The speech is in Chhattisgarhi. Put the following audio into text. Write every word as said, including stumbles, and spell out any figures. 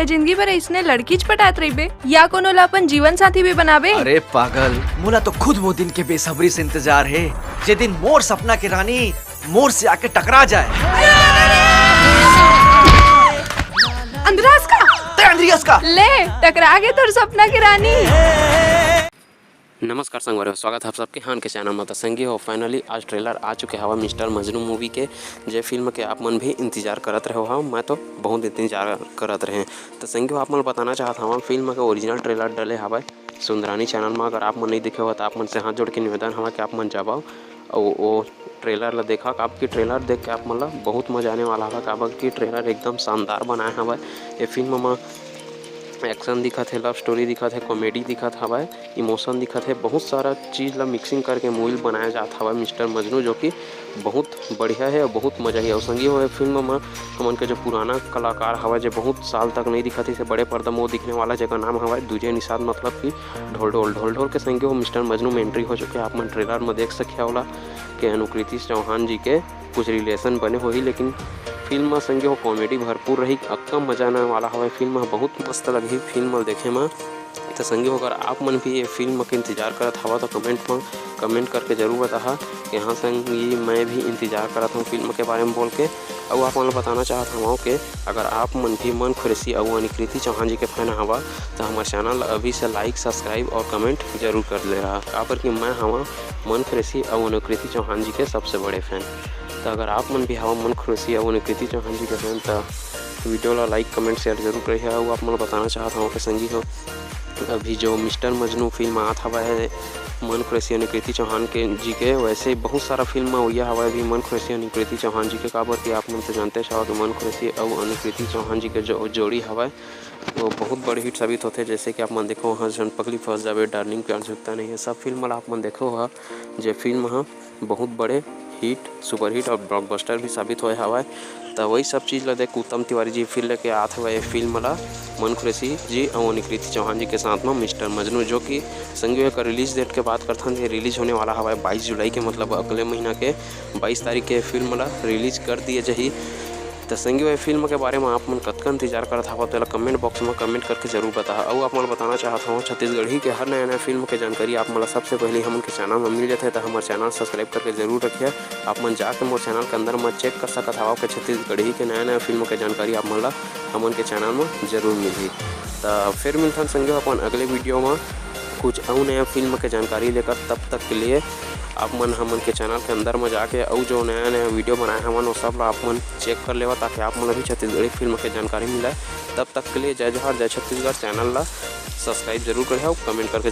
जिंदगी भर इसने लड़कीच पटात रहिबे या कोनो ला अपन जीवन साथी भी बनाबे? अरे पागल, मोला तो खुद वो दिन के बेसब्री से इंतजार हे, जे दिन मोर सपना के रानी मोर से आके टकरा जाए। अंधरा हस का? ते अंधरी हस का? ले, टकरा गे तोर सपना के रानी। नमस्कार संगवारी हो, स्वागत है आप सबके हमन के चैनल में। तो संगी हो, finally आज ट्रेलर आ चुके हवा मिस्टर मजनू मूवी के, जे फिल्म के आप मन भी इंतजार करत रहे हो। मैं तो बहुत इंतजार करत रहे। तो संगी हो, आप मन बताना चाहत हवा, फिल्म के ओरिजिनल ट्रेलर डले हवा सुंदरानी चैनल में। अगर आप मन नहीं देखे हो तो आप मन से हाथ जोड़ के निवेदन हवा कि आप मन जाबव अउ वो ट्रेलर ला देखा। आपके ट्रेलर देख के आप मन ला बहुत मजा आने वाला हवा, काबर कि ट्रेलर एकदम शानदार बनाए हवा। ये फिल्म में एक्शन दिखत हे, लव स्टोरी दिखत हे, कॉमेडी दिखत हवय, इमोशन दिखत हे, बहुत सारा चीज ला मिक्सिंग करके मूवी बनाया जात हवय मिस्टर मजनू, जो कि बहुत बढ़िया हे अउ बहुत मजा ही। अउ संगी हो, ये फिल्म म हमन के जो पुराना कलाकार हवय, जे बहुत साल तक नहीं दिखत हे, से बड़े पर्दा म वो दिखने वाला, जेकर नाम हवय दूजे निषाद, मतलब कि ढोल ढोल। ढोल ढोल के संगी हो मिस्टर मजनू में एंट्री हो चुके हे, आप मन ट्रेलर म देख सके ओला, के अनुकृति चौहान जी के कुछ रिलेशन बने होही, लेकिन फिल्म म संगी हो कॉमेडी भरपूर रही, अक्का मजा आने वाला हवय। फिल्म ह बहुत मस्त लगही फिल्म ल देखे म। त संगी हो, अगर आप मन भी ये फिल्म के इंतजार करत हवा तो कमेंट म कमेंट करके जरूर बताहा कि हाँ संगी, मैं भी इंतजार करत हूँ फिल्म के बारे में बोल के। अउ आप मन ल बताना चाहत हवं कि अगर आप मन भी मन खुरेशी अउ अनुकृति चौहान जी के फैन हवा तो हमारे चैनल अभी से लाइक, सब्सक्राइब और कमेंट जरूर कर ले रहा, काबर कि मैं हवा मन खुरेशी अउ अनुकृति चौहान जी के सबसे बड़े फैन। त अगर आप मन भी हवा मन खुरेशी अउ अनुकृति चौहान जी के फैन, त वीडियो ला लाइक, कमेंट, शेयर जरूर करिहा। अउ आप मन ल बताना चाहत हवं कि संगी हो, अभी जो मिस्टर मजनू फिल्म आत हवा है मन खुरेशी अनुकृति चौहान के जी के, वैसे बहुत सारा फिल्म अवइया हवा अभी मन खुरेशी अनुकृति चौहान जी के, काबर कि आप मन तो जानते हवा कि मन खुरेशी अउ अनुकृति चौहान जी के जो जोड़ी हवा वो बहुत बड़े हिट साबित होथे। जैसे कि आप मन देखो, हंस झन पगली फंस जावे, डार्लिंग प्यार झुकता नहीं है, सब फिल्म ला आप मन देखो हा, जे फिल्म ह बहुत बड़े हिट, सुपरहिट और ब्लॉकबस्टर भी साबित होए हवय। त वही सब चीज ला देख के उत्तम तिवारी जी फिर लेके आत हवय ये फिल्म ला मन खुरेशी जी अउ अनुकृति चौहान जी के साथ में मिस्टर मजनू, जो कि संगी हो, एकर रिलीज डेट के बात करथन, ये रिलीज होने वाला हवय बाईस जुलाई के, मतलब अगले महीना के बाईस तारीख के फिल्म ला रिलीज कर दिए जाही। त संगी हो, ये फिल्म के बारे में आप मन कतका इंतजार करत हवव, तेला कमेंट बॉक्स में कमेंट करके जरूर बताहा। अउ आप मन ल बताना चाहत हवं, छत्तीसगढ़ी के हर नया नया फिल्म के जानकारी आप मन ल सबसे पहले हमन के चैनल में मिल जाथे, त हमर चैनल सब्सक्राइब करके जरूर रखिए। आप मन जाके मोर चैनल के अंदर में चेक कर सकत हवव कि छत्तीसगढ़ी के नया नया फिल्म के जानकारी आप मन ल हमन के चैनल में जरूर मिलही। त फिर मिलथन संगी हो अपन अगले वीडियो में कुछ अउ नया फिल्म के जानकारी लेकर। तब तक के लिए आप मन हमन के चैनल के अंदर में जाके अउ जो नया नया वीडियो बनाए हवन, वो सब ला आप मन चेक कर लेवा, ताकि आप मन ला भी छत्तीसगढ़ी फिल्म के जानकारी मिले। तब तक के लिए जय जोहार, जय छत्तीसगढ़। चैनल ला सब्सक्राइब जरूर करिहा अउ कमेंट करके